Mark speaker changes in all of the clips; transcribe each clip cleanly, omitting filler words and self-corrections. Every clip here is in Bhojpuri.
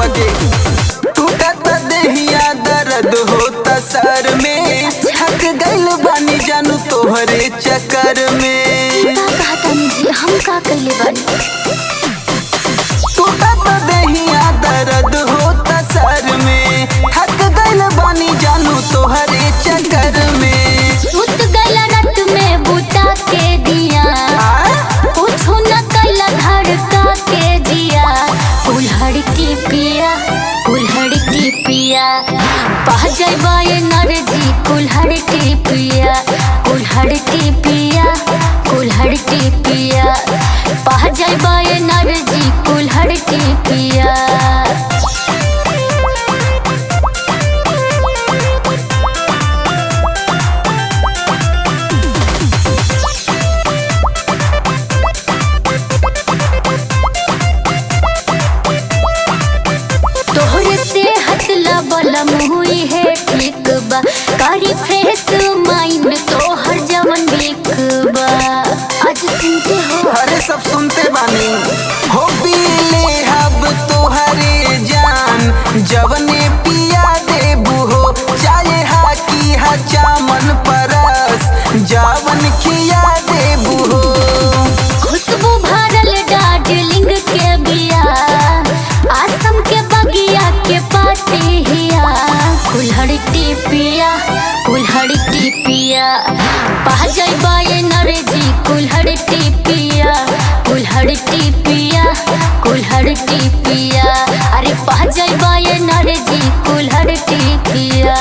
Speaker 1: रउआ के। टूटत देहिया दर्द होता सर में, थक गइल बानी जानू तोहरे चक्कर में।
Speaker 2: का कहतानी जी, हम का कइले बानी?
Speaker 1: टूटत देहिया दर्द होता सर में, थक गइल बानी जानू तोहरे चक्कर में।
Speaker 2: सुत गइला रात में बुता के दिया,
Speaker 1: आ?
Speaker 2: कुछो न कैला धड़का के जिया। कुल्हड़ की पिया, कुल्हड़ की पिया, पह जइबा ये नरजी कुल्हड़ की पिया, कुल्हड़ की पिया, कुल्हड़ की पिया, पह जइबा ये नरजी कुल्हड़ की पिया। तोहरे सेहत ला बलम हुई है ठीक बा, करी फ्रेश माइंड तोहर जवन बिक बा। आज सुनते हो?
Speaker 1: अरे सब सुनते बानी हो। पीले हब तोहरे जान जवने पिया देबू हो, चाहे हा की हा चामन परस जावन खिया देबू हो।
Speaker 2: खुशबू भरल दार्जिलिंग के बिया, आसम के बगिया के पाते हिया। कुल्हड़ टिपिया, कुल्हड़ टिपिया, पा जइबा ये नरजी कुल्हड़ टिपिया, कुल्हड़ टिपिया, कुल्हड़ टिपिया, अरे पा जइबा ये नरजी कुल्हड़ टिपिया।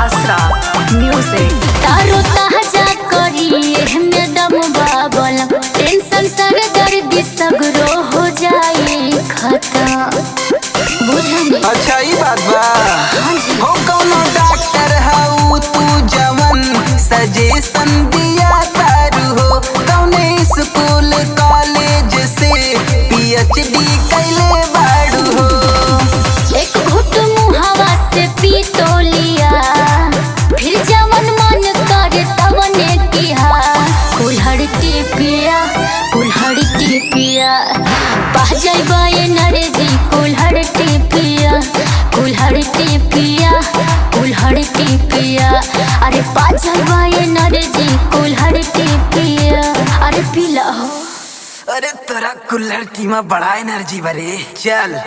Speaker 3: Asra Music.
Speaker 2: तारो ताजा करिए मैडम बाबल, टेंशन सर दर्द सगरो हो जाए खत्म। बुझनी?
Speaker 1: अच्छा ई बात बा।
Speaker 2: हाँ जी।
Speaker 1: हो कौनो डॉक्टर हाउ तू जवन सजेशन दिया तारू हो, कौने स्कूल कॉलेज से पीएचडी कैले बाड़ू हो।
Speaker 2: एक घुट मुहावा से पी तो लिया, फिर जवन मन करे तवने किहा। कुल्हड़ की पिया, कुल्हड़ की पिया, पा जइबा ये नरजी कुल्हड़ की पिया, कुल्हड़ की पिया, कुल्हड़ की पिया, अरे पा जइबा ये नरजी कुल्हड़ की पिया, अरे पिला हो।
Speaker 1: अरे तोरा कुल्हड़ टीमा बड़ा एनर्जी बरे, चल।